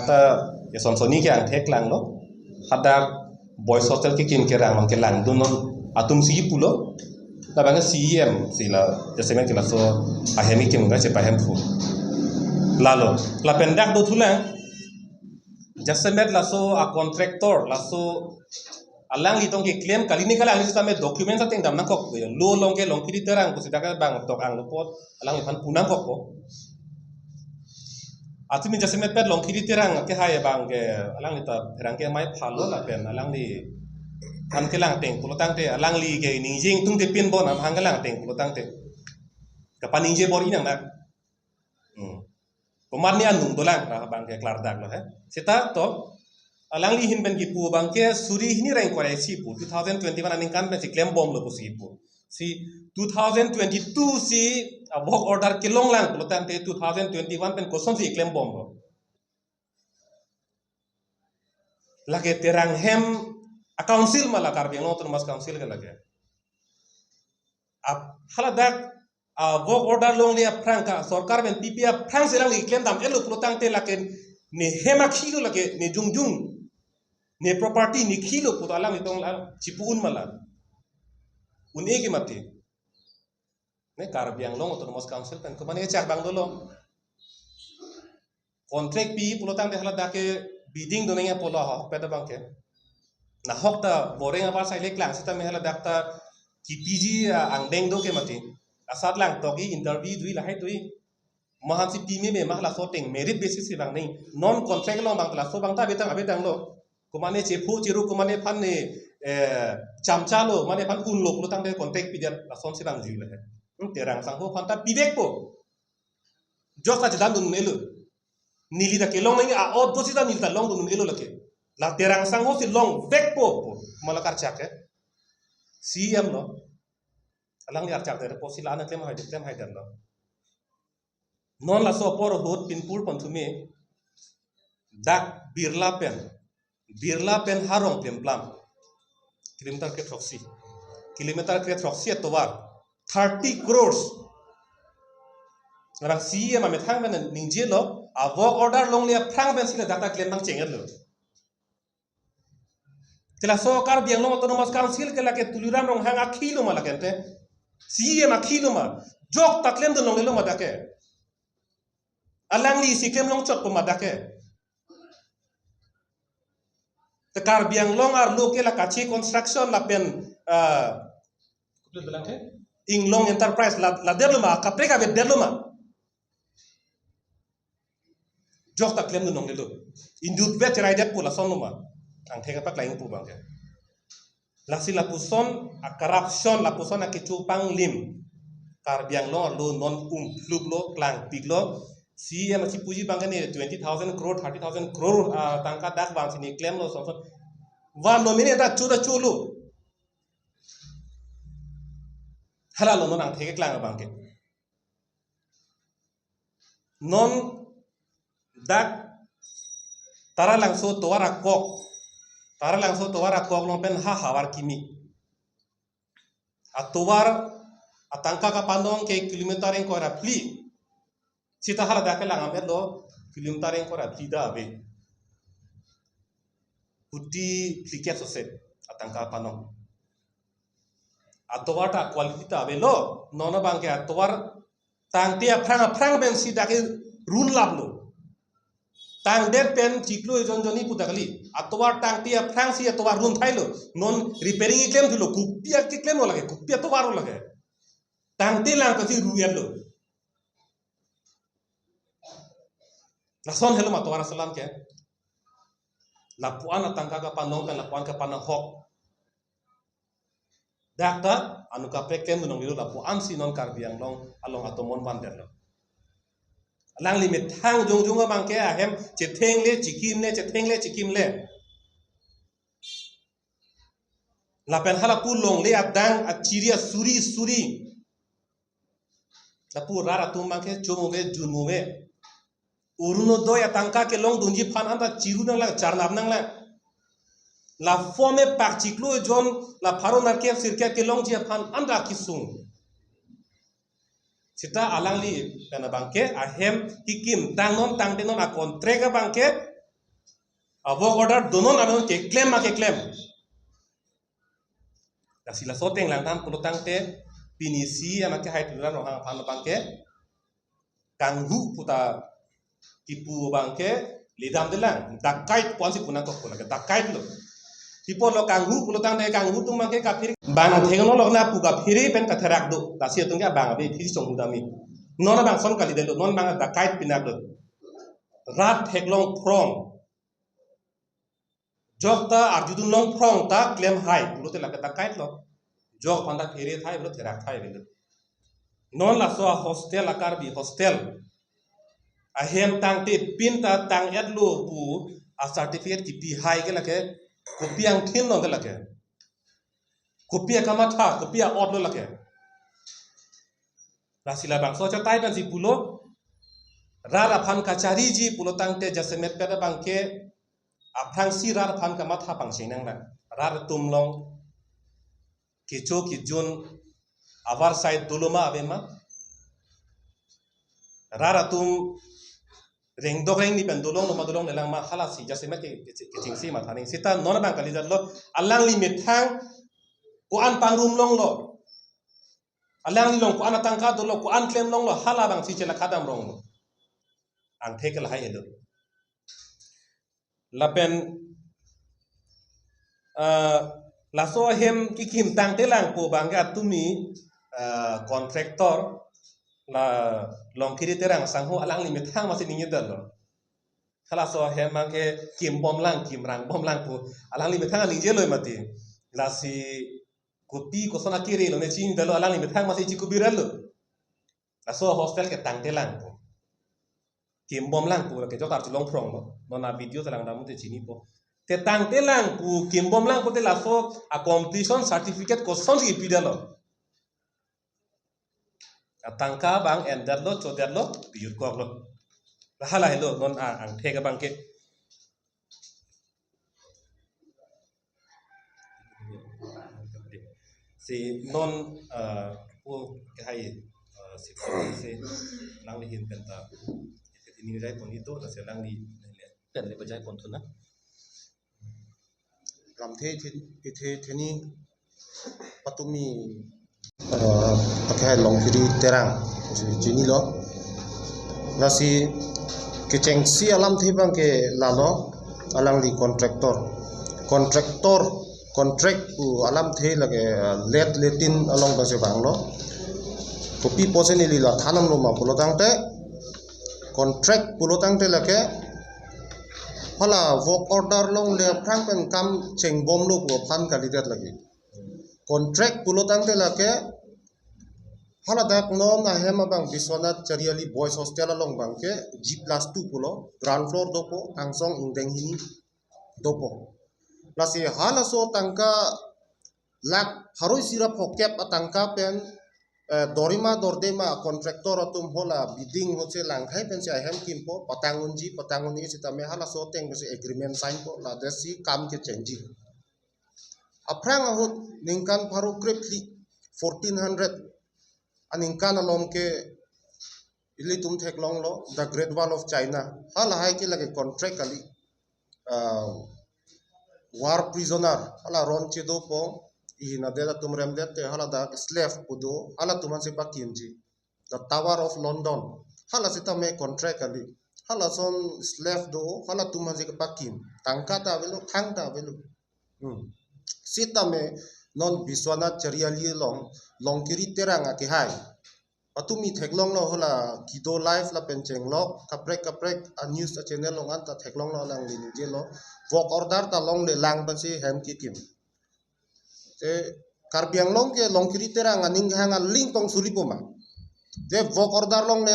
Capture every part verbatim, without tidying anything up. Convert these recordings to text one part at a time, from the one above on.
Ta ya Sonsoni ke angthek langlo. Hadak boys hostel kekim kerang along kelangdun non atum si pulo. Labang C E M si la jasemet ke laso ahem kekim ka chepahem pu. Lalo, lapen dak dothulang. Jasemet laso a contractor, laso alangli tong keklem kali, ne kalang ni sitame documents ateng dam nangkok ya. Lo along ke Longkiri Terang pusi dak bang tok anglo apot alangliphan pu nangkokpo. Atumi jasemet pet Longkiri Terang ke hai abang ke alangli ta pherangke amei phalo lapen alangliphan kelang ateng pulo tangte alangli ke ningje ingtungte pinbom, amahang kelang ateng pulo tangte kapaningje bor-i nang na. Hmm. Komatne anung dolang, ah, abang ke klardaklo he. Seta to, alangli ahin pen kipu abang ke suri hini ra ingkoi ra isi pu, two thousand twenty-one aningkan pensi klembomlo pusi kipu. Si two thousand twenty-two si, ah, work order kelong lang pulo tangte two thousand twenty-one pen kosonsi klembomlo. Lake Terang hem a council ma la, Karbi Anglong Autonomous Council ke lake. Ap, haladak, ah, work order longle aphrang ka sorkar pen pipe aphrang si alangli klem dam-etlo pulo tangte lake ne hem akhilo, lake ne jongjong, ne property ne khilo pu ta alangli tong la chipu un ma la. Un-e ke mati. Ne Karbi Anglong Autonomous Council pen komatne chak abang dolo. Contract pi pulo tangte haladak ke bidding do nangji pulo ahokpet abang ke. Nahok ta boreng abar sai le klang sitame haladak ta kipiji, ah, angdeng do ke mati. Asat langtokji, interview doji, lahai doji. Mahan si pime me ma laso ateng merit basis si vang nangji. Non contract along abang laso abang ta abetang abetanglo. Komatne chepho cheru komatne aphan ne, eh, chamchalo, mane aphan unlo pulo tangte contract pidet lasonsi vangjuilo he. Hmm, Terang sangho aphan ta pivekpo. Jok ta chedandun un-elo. Neli ta kelong nangji a-ot pusi ta neli ta longdun un-elo lake. La Terang sangho si longvekpo pu ma la karchak ke. C E M lo. Alangli archak det apotsi la-an klem hai det, klem hai detlo. Non laso apor ahut pinpur pon thume dak Birla pen, Birla pen Harong plemplam. Kilometer kre throksi. Kilometer kre throksi atovar. Thirty crores. Labang C E M amethang pen ningjelo, a work order longle aphrang pensi ladak ta klem nangcheng-etlo. Te laso Karbi Anglong Autonomous Council ke lake Tuliram Ronghang akhilo ma lake te. C E M akhilo ma. Jok ta klemdun longlelo ma dak ke. Alangli si klem longchotpo ma dak ke. Te Karbi Anglong arlo ke la Kachi Construction lapen, ah, Inglong Enterprise la, la detlo ma, kaprek avedetlo ma. Jok ta klemdun longlelo. Inut vet cherai det pu lasonlo ma. Angthek apak lain pu abang ke. Lasi lapuson a corruption, lapuson akecho panglim Karbi Anglong arlo non umpluplo, klangpiklo. C E M achipuji abang ke ne twenty thousand crore, thirty thousand crore, ah, tangka dak vangsi ne klemlo, son son. Van lo mene ta chu ta chulo. Halalo non angthek keklang abang ke. Non dak Taralangso tovar akok, Taralangso tovar akok along pen ha havar kimi. Atovar atangka kapanong ke kilometer ingkoi ra phli. Seta haladak ke langdam-etlo, kilometer ingkoi ra phli ta ave. Kuti phlikep sose atangka kapanong. Atovar ta quality ta avelo, non abang ke atovar tangte aphrang aphrang pensi dak ke runlaplo. Tangdet pen chiklo ejon jonni pu ta kali. Atovar tangte aphrangsi atovar runthailo. Non repairing keklem thulo, kopi akeklemlo lake, kopi atovarlo lake. Tangte lang pensi ru-etlo. Lason helo ma atovar asalam ke. Lapuan atangka kapanong pen lapuan kapanahok. Dak ta anut kaprek klemdun longlelo, lapuansi non Karbi Anglong along atomon vandetlo. Alangli methang jongjong abang ke ahem chetheng le chikim le, chetheng le chikim le. Lapen halapu longle adang achiri asuri suri. Lapu rat atum abang ke chomove, junmove. Orunodoi atangka kelongdunji aphan anta chiru nanglang, charnap nanglang. La form epak chiklo ejon, la pharo nerkep sirkep kelongji aphan anta kisung. Seta alangli pen abang ke ahem kikim tang non tangte non a contract abang ke Work order donon anon keklem ma keklem. Lasi laso ateng langdam pulo tangte pini C E M akehai Tuliram Ronghang aphan abangke kanghu puta kipu abangke ledamdelang, dakait pu-ansi pu nangkok pu lake, dakait lo. Ipo lo kanghu pulo tangte kanghu atum abangke kaphere bang thengno lo na pu kaphere pen katherak do. Lasi atum ke bang abe phiri chonghu dam-i. Non bang ason kalidetlo, non bang dakait pinak do. Rat theklong phrong. Jok ta arjudun long phrong ta klem hai pulote lake dakait lo. Jok aphan ta phere thai pulo therak thai avelo. Non laso a-hostel, a-Karbi hostel ahem tangte pin ta tang-etlo pu a-certificate kipi hai ke lake kopi angthin lo ke lake. Kopi akamatha, kopi a-ot lo lake. Lasi labangso achatai pensi pulo, rat aphan kachariji pulo tangte jasemet pen abangke aphrangsi rat aphan kamatha pangcheng nanglang. Rat atum along kecho kejun avarsai dolo ma ave ma. Rat atum rengdok rengni pen dolong lo ma dolonglelang ma, halasi jasemet ke, ke, kechengsi matha nangji. Seta non abang kalidetlo, alangli methang ko-an pangrum longlo. Alanglilong ko-an atangka dolo, ko-an klem longlo, halabangsi chelakha dam ronglo. Angthek ke lahai helo. Lapen, ah, laso ahem kekim tangtelang pu abangke atumi, ah, contractor la Longkiri Terang asangho alangli methang masi ningjedetlo. Halaso ahem abangke kimbomlang, kimrangbomlang pu alangli methang ningjelo mati. Lasi kopi koson akiri lo ne chinidetlo, alangli methang masi chikubiralo. Laso hostel ke tangtelang pu, kimbomlang pu, ke jok arjulong phrong lo. Non a-video ta langdam te chinipo. Te tangtelang pu, kimbomlang pute laso a-completion certificate kosonsi pidetlo? Atangka abang endetlo, chodetlo, pijut koklo. Hala helo non a-, angthek abangke. Si non, eh, pu kehai, eh, si, si alangli ahin pen ta ini jai pon ito, lasi alangli pen le bajai pon thu na. Lamthe ithe, ithe theni patumi, eh, akehai Longkiri Terang si chinilo. Lasi kechengsi alamthe abangke lalo, alangli contractor. Contractor, contract pu alamthe lake, eh, let letin along abangsi vanglo. Kopi pusi neli la than damlo ma pulo tangte, contract pulo tangte lake hala work order longle aphrang pen kam chengbomlo pu aphan kalidet lake. Contract pulo tangte lake haladak non ahem abang Biswanath Chariali Boys Hostel along abangke G plus two pulo, ground floor dopo, angsong ingdeng hini dopo. Lasi halaso atangka lakh pharo isi ra phokep atangka pen, eh, dorima dordema contractor atum hala bidding hose langkhai pensi ahem kimpo, patang unji, patang un-e sitame halaso ateng pensi agreement signpo, ladetsi kam kechengji. Aphrang ahut ningkan pharo krephli, fourteen hundred aningkan along ke ilitum theklonglo, The Great Wall of China. Halahai ke lake contract kali. Ah, war prisoner, hala ron chedopo, ihin adet atum remdet te, haladak slave pu do, halatum aphansi pakimji. The Tower of London, hala sitame contract kali. Halason slave do, halatum aphansi kepakim. Tangka ta avelo, thang ta avelo. Hmm. Sitame non Biswanath Chariali along, Longkiri Terang akehai patumi theklonglo, hala kedo live lapen chenglok kaprek kaprek a-news a-channel along anta theklonglo, alangli ningjelo. Work order ta longlelang pensi hem kekim. Te Karbi Anglong ke Longkiri Terang aning hang aling tong suripo ma. Te work order longle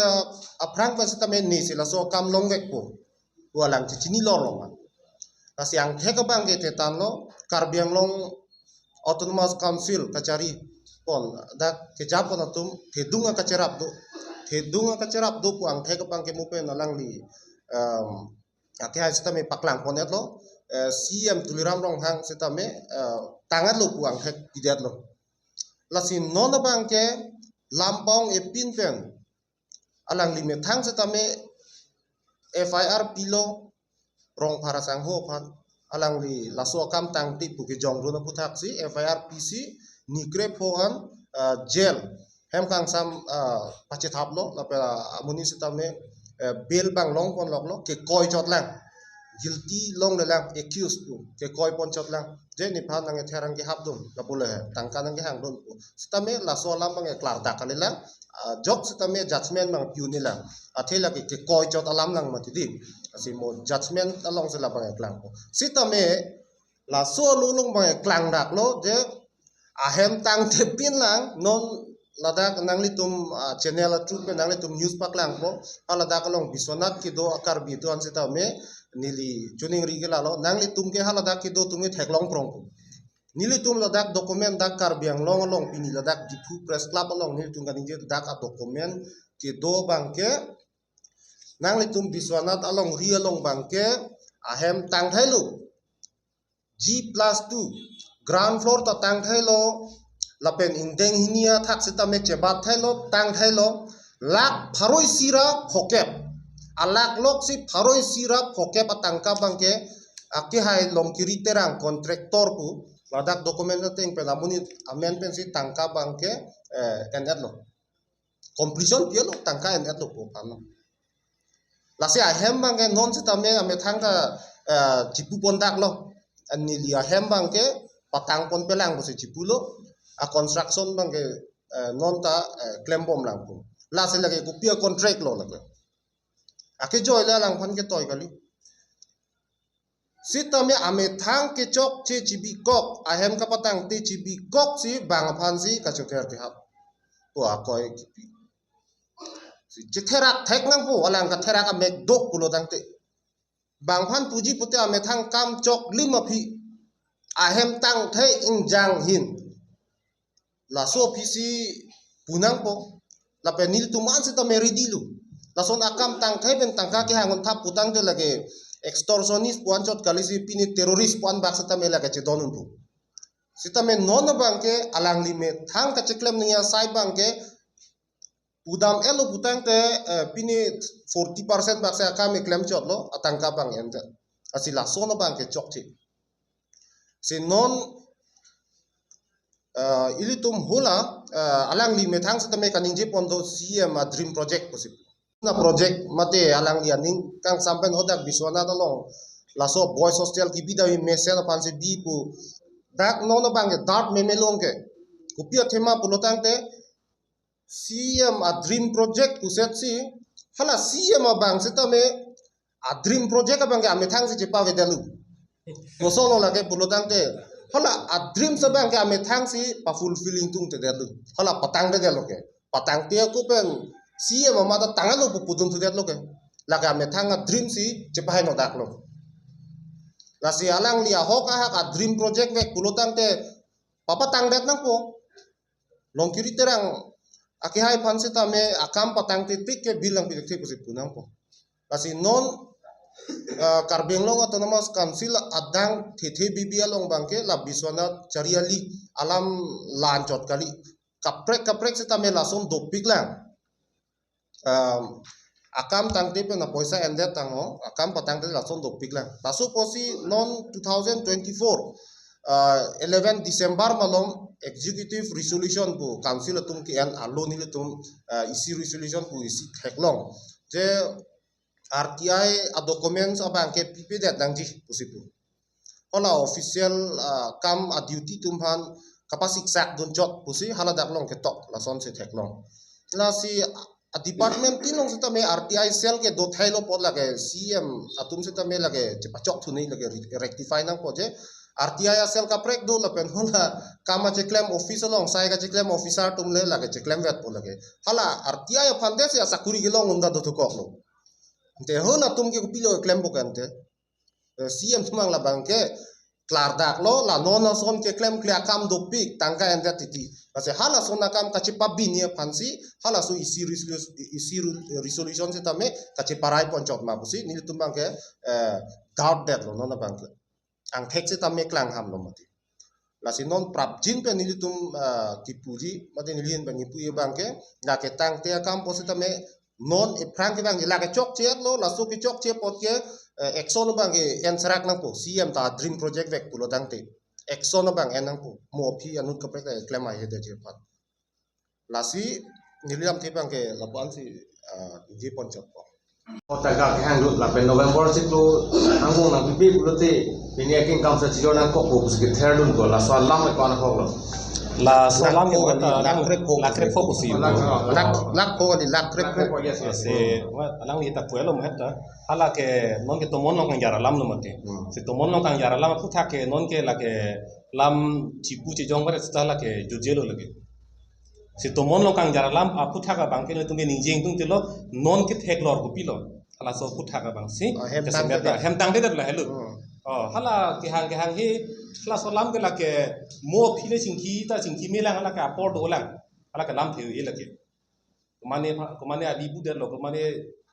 aphrang pen sitame ne si laso akam longvekpo pu alang chechinilo ma. Lasi angthek abangke te tanglo, Karbi Anglong Autonomous Council kachari pon, dak kejapon atum thedung akacherap do. Thedung akacherap do pu angthek abangke mo pen alangli, em, akehai sitame paklang pon-etlo, eh, C E M Tuliram Ronghang sitame, eh, tang-etlo pu angthek pidetlo. Lasi non abangke lampong epin pen alangli methang sitame F I R pilo, Rongphar asangho aphan alangli laso akam tangte pu kejongdun aphuthaksi F I R pisi, ni krepho an, ah, jail hem kangsam, ah, pachethaplo, lapen, ah, amonit sitame, eh, bail abang longponloklo, kekoi chotlang, guilty longlelang, accused pu kekoi ponchotlang, je nephan nang ether an kehapdun, lapu le tangka nang kehangdun pu. Sitame laso alam abang keklardak kalilang, ah, jok sitame judgment abang pi-un-elang. Athe lake kekoi chot alam lang mati di. Lasi mo judgment alongsi labang keklangpo. Sitame laso along abang keklangdaklo je ahem tangtepin lang non ladak nanglitum, ah, channel a-through pen nanglitum news paklangpo. Haladak along Biswanath kedo a-Karbi atum an sitame neli choningri ke lalo. Nanglitum ke haladak kedo atum ke theklongprongpo. Nelitum ladak document dak Karbi Anglong along pini ladak Diphu Press Club along nelitum kaningje dak a-document kedo abangke nanglitum Biswanath alongri along abangke ahem tangthailo, G plus two, ground floor ta tangthailo, lapen ingdeng hini athak sitame chebatthailo, tangthailo, lakh pharo isi ra phokep. Alakh loksi pharo isi ra phokep atangka abangke akehai Longkiri Terang contractor pu ladak document ateng pen amonit amen pensi tangka abangke, eh, en-etlo. Completion pi-etlo, tangka en-etlo pu aphanlo. Lasi ahem abangke non sitame amethang ta, eh, chipupondaklo. Neli ahem abangke patangponpelang pusi chipulo. A-construction abangke, eh, non ta, eh, klembomlang pu. Lasi lake kopi a-contract lo lake. Akejoi le alangphan ketoi kali. Sitame amethang kechokche chibikok, ahem kapatangte chibikoksi bang aphansi kachoker kehap. To akoi kipi. Si chetherak thek nangpo, alang katherak amek dok pulo tangte. Bang aphan puji pute amethang kam choklim aphi. Ahem tangthe ingjang ahin. Laso aphisi punangpo. Lapen nelitum an sitame ready lo. Lason akam tangthe pen tangka kehang-un thap putangte lake extortionist pu-an chot kalisi pini terrorist pu-an bak sitame lake chedondunpo. Sitame non abangke alangli methang kacheklem nangji asai abangke pudam-etlo putangte, eh, pini forty percent baksi akam keklem chotlo, atangka abang endet. Lasi lason abangke chokche. Si non, eh, ilitum hala, eh, alangli methang sitame kaningje pon do C M a-dream project pusi. Na project mate alangli aning kangsam pen hadak Biswanath along laso boys hostel kebidam mesen aphansi bi pu. Dak non abangke dart memelong ke. Kopi athema pulo tangte C M a-dream project pusetsi, hala C M abang sitame a-dream project abangke amethangsi chepavedetlo. Kosonlo lake pulo tangte, hala a-dream abangke amethangsi pa-fulfilling tungtedetlo. Hala patangtedetlo ke. Patangte ako pen C M amat ta tanglo pu pudun thudetlo ke. Lake amethang a-dream si chepahainodaklo. Lasi alangli ahok ahak a-dream project vek pulo tangte papatangdet nangpo. Longkiri Terang akehai aphan sitame akam patangte tik ke bill nangpithekthe pusi punangpo. Lasi non, eh, Karbi Anglong Autonomous Council adang thethe bibi along abangke la Biswanath Chariali alam la-an chot kali. Kaprek kaprek sitame lason dopiklang. Um, akam tangte pen apoisa endet tangho, akam patangte lason dopiklang. Laso apotsi non two thousand twenty-four, uh, eleven December malom executive resolution pu council atum ke-en alo nelitum, uh, E C resolution pu isi theklong. Je R T I a-documents abangke pipedet nangji pusi pu. Hala official, ah, kam a-duty atum aphan kapasiksak dunchot pusi haladak along ketok lasonsi theklong. Lasi a-department tin along sitame R T I cell kedo thailo apot lake C M atum sitame lake chepachok thunei lake re-, rectify nangpo je. R T I a-cell kaprek do lapen hala kam kacheklem office along sai kacheklem officer atum le lake cheklemvetpo lake. Hala R T I aphan desi asakuri kelong unda dothukoklo. Ante halatum ke kopilo klempo ke ante. Eh, C M atum abang labangke klardaklo, la non ason keklemkle akam dopik, tangka endet titi. Lasi halason akam kachepabini aphansi, halaso E C resolu-, E C ru-, resolution sitame kacheparai ponchot ma pusi, nelitum abangke, eh, doubt detlo non abangke. Angthek sitame klanghamlo mati. Lasi non prapjin pen nelitum, ah, kipuji, mate neli ahin pen kipuji abangke, lake tangte akam pusitame non ephrang ke abangke lake chokche-etlo, laso kechokche apot ke, eh, action abang ke en serak nangpo, C M ta dream project vek pulo tangte. Action abang en nangpo, mo aphi anut kaprek ta klem ai hede jirpat. Lasi neli lamthe abang ke lapu-an si, ah, ji pon chot po. Kota ka kehang lut lapen November chiklo angbong nangpipe pulote, pini akengkam sa chijor nangkokpo pusi kether dun ko, laso alam ko-an ahok lo. Laso alam ko lakh kali, kota lakh lang, krepho. Lakh krepho pusi. Lakh, lakh, lakh pho kali, lakh krepho. Lakh krepho, yes, yes. Lasi, wa, alangli ta puelo mo heta. Hala ke non ke tomon along kangjar alam lo mati. Hmm. Si tomon along kangjar alam aphuthak ke non ke lake lam chipu chejong bare seta lake jutje lo lake. Si tomon along kangjar alam aphuthak abang ke nelitum ke ningje ingtungte lo, non ke theklor kopilo. Halaso aphuthak abang si. Oh, hem tang jasemet te ta, det. Hem tangte det lahelo. Hmm. Oh, hala kehang kehang he, halaso alam ke lake mo aphi le chingki ta chingki me lang, hala ke apor dolang. Hala ke lamthe he lake. Komane pha-, komane abi bu det lo, komane,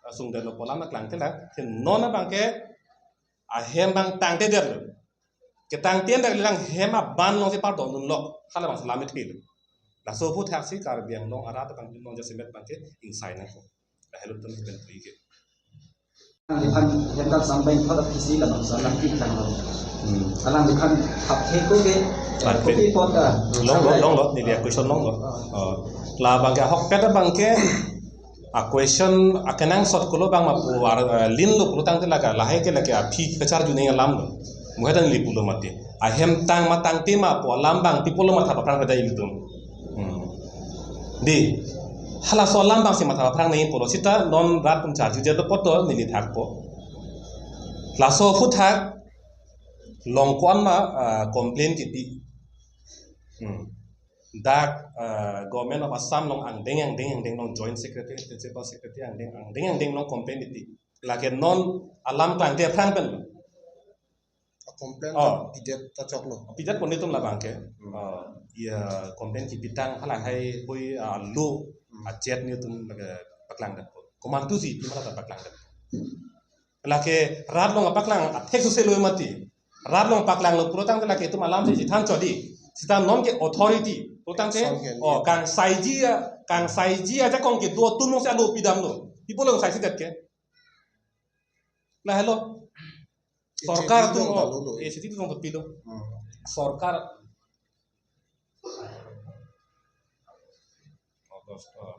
ah, sung det lo pu alam nangklangthelang. Te non abang ke ahem abang tangte det lo. Ketangte det lang, hem aban along si pardon dunlok. Hala abang si lam methelo. Laso aphuthak si Karbi Anglong arat abang non jasemet abang ke ingsai nangkok. Lahelo tun pen pui ke. Alangli aphan hem tang sam pen thot aphisi labangso alam keklang lo. Hmm. Alangliphan thapthe ko ke, eh, Arpin. Kopi apot, ah, long lo, sampai. Long lo, neli a-question long lo. Ah. Oh. Labang ke ahokpet abang ke, a-question akenangsot ko lo abang ma pu ar, eh, lin lo pulo tangte lake, lahai ke lake aphi kacharju nangji alam lo. Mo heta neli pulo mati. Ahem tang ma tangte ma pu alam abang pi pulo matha paphrang pada ilitum. Hmm. Dei, halaso alam abang si matha paphrang nangji pulo seta non rat atum charju det lo pu to neli thakpo. Laso aphuthak long ko-an ma, ah, complain kipi. Hmm. Dak, ah, Government of Assam along angdeng angdeng angdeng along Joint Secretary, Principal Secretary angdeng angdeng angdeng along complain kipi. Lake non alam tangte aphrang pen lo. A-complain Oh. ta pidet ta choklo. Pidet pon nelitum labang ke. Hmm. Ah, ya complain kipitang halahai hui, ah, lo, Hmm. A-chat nelitum lake paklang det po. Komantu si itum hala ta paklang det. Lake rat along paklang athek suse lo mati. Rat along paklang lo pulo tangte lake itum alam si chethan chodi. Seta non ke authority pulo tangte, Action ke oh, kangsaiji a, kangsaiji ajakong kedo atum along si alo pidam lo. Pi pulo kangsaiji det ke. Lahelo. Sorkar atum, oh, eh, siti atum pilo. Hmm. Sorkar. August, oh.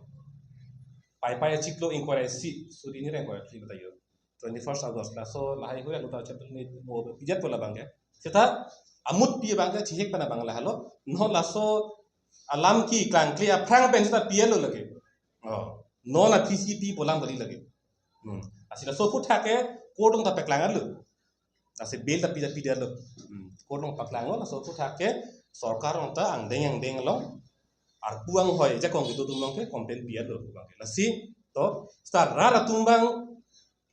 Pai pai chiklo ingkoi ra isi, suri ni ra ingkoi ra isi bata yo. Twenty-first August, laso lahai hui alu ta chapel ni mo pidet pu labang ke. Seta amut pi abang ke chihek pen abang lahelo. Non laso alam keklangkle aphrang pen seta pi lo lake. Oh. Non aphisi pi pulang tadi lake. Hmm. Lasi laso aphuthak ke court along ta paklang lo. Lasi bail ta pi ta pidet lo. Hmm. Court along paklang lo, laso aphuthak ke sorkar along ta angdeng angdeng along arpu anghoi ajakong kedo atum along ke complain pidet lo. Lasi to seta rat atum abang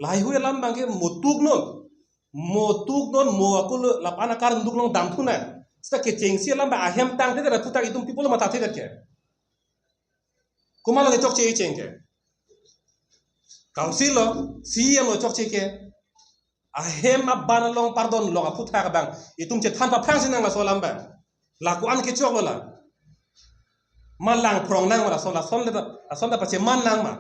lahai hui alam abang ke mo tuk non. Mo tuk non mo akul lapu-an akar duk along damthu nang. Seta kechengsi alam abang ahem tangte det aphuthak itum pi pulo mathathe det ke. Komat along kechokche cheng ke. Council lo, C M lo chokche ke. Ahem aban along pardon long aphuthak abang itum chethan paphrang si nang laso alam abang. La ko-an kechok lo la. Ma lang phrong nang ma lason, lason le ta, lason ta pacheman nang ma.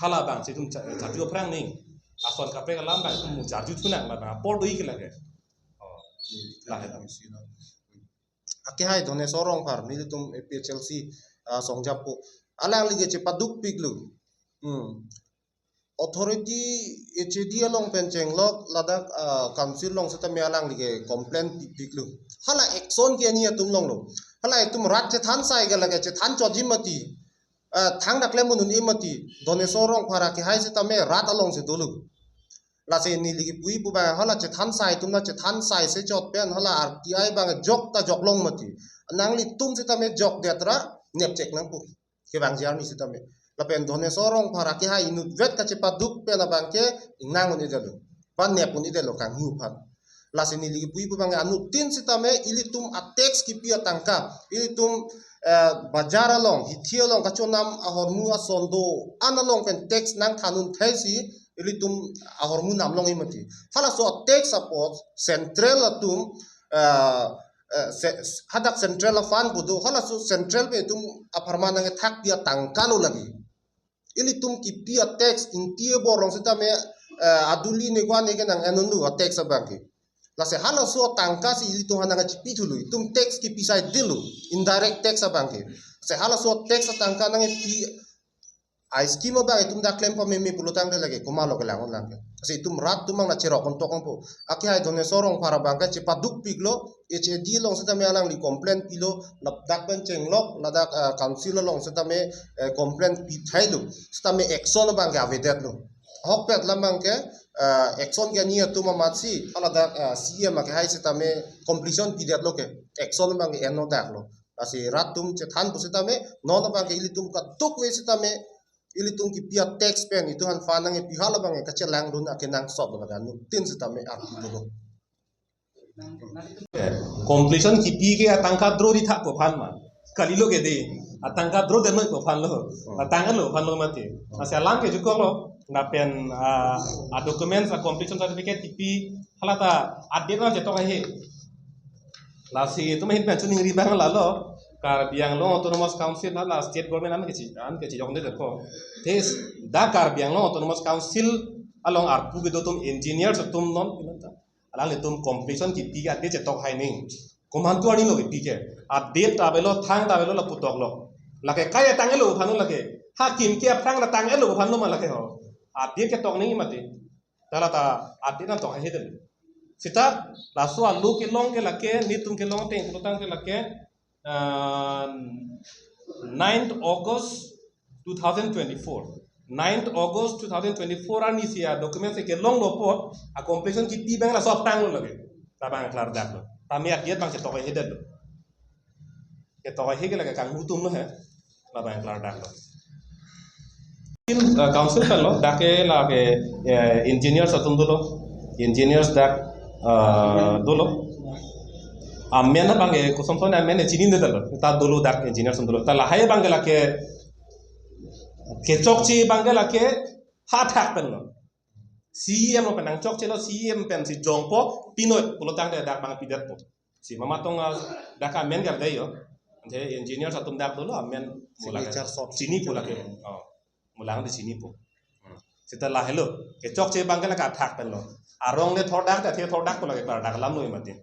Hala abang si itum cha-, charju aphrang nangji. Ason kaprek alam abang itum charju thu nang ma abang apor do-ik lake. Oh, lahelo. Akehai Dhoneswar Rongphar, nelitum A P H L C, ah, songjap po. Alangli ke chepaduk piklo. Hmm. Authority H A D along pen chenglok ladak, ah, council along setame alangli ke complain pi-, piklo. Hala action ke ani atum longlo. Hala itum rat chethan sai ke lake chethan chotji mati. Ah, thangdak le munun e mati. Dhoneswar Rongphar akehai setame rat along si dolo. Lasi neli kipuji pu abang hala chethan sai atum na chethan sai se chot pen hala R T I abang jok ta jok long mati. Nanglitum setame jok det ra nepchek nangpo. Kevangji arni setame. Lapen Dhoneswar Rongphar akehai inutvet kachepaduk pen abang ke ingnang un-edetlo. Ba nep un-edetlo kanghu aphan. Lasi neli kipuji pu abang ke anuttin setame ilitum a-tax kipi atangka. Ilitum, eh, bajar along, hithi along kachonam ahormu ason do-an along pen tax nangthan un thai si ilitum ahormu nam longji mati. Halaso a-tax apot central atum, eh, eh, se-, hadak central a-fund pu do, halaso central pen itum apharman nangkethakpi atangka lo lake. Ilitum kipi a-tax ingti ebor along setame eh, aduli ne kwa ne ke nang-en un lo a tax abang ke. Lasi halaso tangka si ilitum aphan nangchipi thulo, itum tax kipi saidetlo, indirect tax abang ke. Lasi halaso tax atangka nangpi a scheme abang itum dak klem pameme pulotangte lake komatlo kelang un lang ke. Lasi itum rat atum abang nangcherok un tok ongpo. Akehai Dhoneswar Rongphar abang ke chepaduk piklo, H A D along setame alangli complaint pilo, ladak pen chenglok, ladak, ah, council along setame, eh, complaint pithailo, setame action abang ke avedetlo. Ahokpet alam abang ke, ah, action ke ani atum amatsi, haladak, ah, C E M akehai setame completion pidetlo ke, action abang ke enno daklo. Lasi rat atum chethan pusitame, non abang ke ilitum kadokave setame, ilitum kipi a tax pen, itum aphan fund nangpi hala abang ke kachelang dun akenangsot lo, ladak anuttin setame arpu dolo. Completion kipi ke atangka draw ri thakpo aphan ma. Kalilo ke dei. Atangka draw det noi po aphan lo. Atangka lo aphan lo mati. Lasi alam ke jukok lo. Lapen, ah, a documents, a completion certificate kipi hala ta a-date nangchetok haihe. Lasi itum ahin pen choningri abang lalo. Karbi Anglong Autonomous Council hala state government an kechi, an kechijokde ko. Tes dak Karbi Anglong Autonomous Council along arpu kedo atum engineers atum non pinata. Alanglitum completion kipi a-date chetok hai ni. Komantu arni lo kipi ke. A-date ta avelo, thang ta avelo, lapu toklo. Lake kai atanglo aphan lo lake. Hakim ke aphrang ta tanglo aphan lo ma lake ho. A-date ketok ni mati. Ta la ta a-date nangtok haihe det. Seta laso alo kelong ke lake, netum kelong ateng pulotangte lake, ah, ninth August two thousand twenty-four. Ninth August two thousand twenty-four arni si a documents ke longlo apot, a completion kipi abang laso aphrang lo lake. Labang klardak lo. Tame a-date abang chetok haihe det lo. Ketok haihe ke lake kanghu atum lo he. Labang klardak lo. Council, uh, council pen lo, dak ke lake, eh, engineers atum dolo. Engineers dak, uh, dolo. Amen abang ke kosonson amen chinine det lo. Ta dolo dak engineers atum dolo. Ta lahai abang ke lake kechokche abang ke lake ha thak pen lo. C E M lo pen nangchokchelo, C E M pensi jongpo, pinoi pulotangte dak abang pidetpo. Si mama tong, ah, dak amen kar dei yo. Ante engineers atum dak dolo amen mo lake. Signature sot. Chinipo lake. Oh. Mo lang di chinipo. Hmm. Seta lahelo. Kechokche abang ke lake athak pen lo. Arong le thordak, ta the thordak po lake klardak alam lo mati.